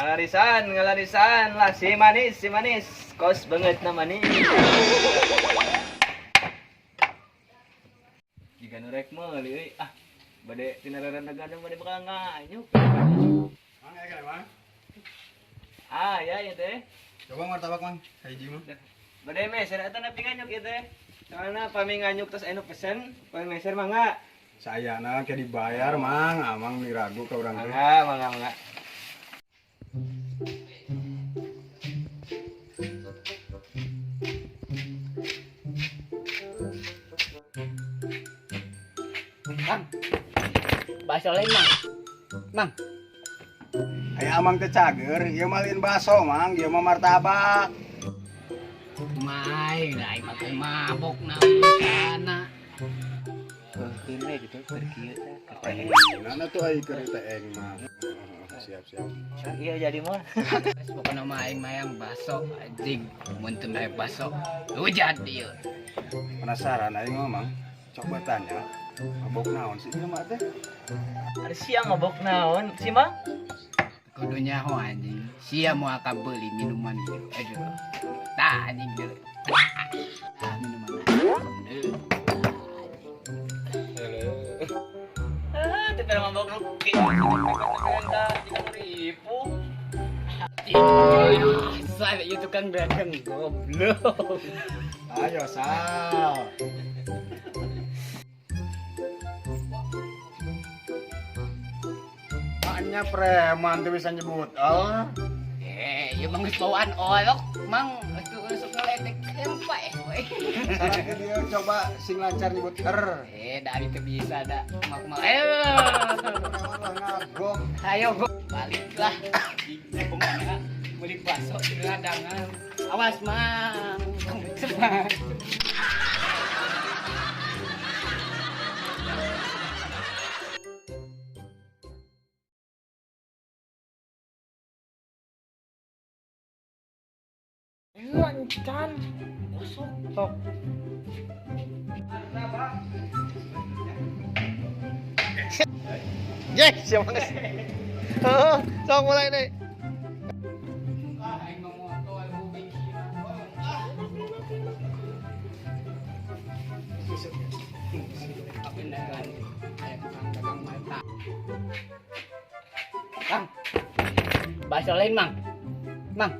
Ngalarisan, ngalarisan lah si manis, kos banget na manis. Jika nu rek meuli euy, ah bade tina raranagan bade bakal nganyuk. Mang, aya kene, Mang. Ah, ya ya teh. Coba martabak, Mang. Hiji mah. Bade meser eta nepi nganyuk ieu teh. Soalna pami nganyuk terus anu pesen, pami meser mangga. Sayana ke dibayar, Mang. Amang beli ragu ka urang teh. Mangga, mangga, mangga. Mang. Bakso lain, Mang. Mang. Aya amang teh cager, ieu mah lain bakso, Mang. Ieu mah martabak. Mai, da aing mah teh mabok na kana. Keun we gitu keur kieu teh. Nana tuh ai keur teh eng mah. Siap, siap. Iya jadi mah. Geus pokona mah aing mayang bakso anjing. Mun teu mere bakso, hujat ieu. Penasaran aing mah, Mang. Coba tanya, mabok naon sih ieu mah teh? Ari sia mabok naon sih, Mang? Kudu nyaho anjing. Sia moal kabeuli minuman ieu. Aduh. Tah anjing deui. Tah minuman. Deui. Ah, teh pernah mabok nu kieu. Ribu. Asal ieu tukang dagang goblok. Ayo, Sal. Maknya preman tuh bisa nyebut. Oh. Eh, ieu mah geus bawaan olok, Mang. Atuh sok ngeledek hempa eh we. Salah dia coba sing lancar nyebut er. Eh, dari teu bisa da. Mak mah. Ngagok. Ayo go. Baliklah. Eh, kumaha? Beli bakso di ladangan. Awas, Mang. Cepat. Encan. Kosong tok. Yes, siapa geus. Heeh, sok mulai deh. Aing mah moto aing Kang, bakso lain, Mang. Mang.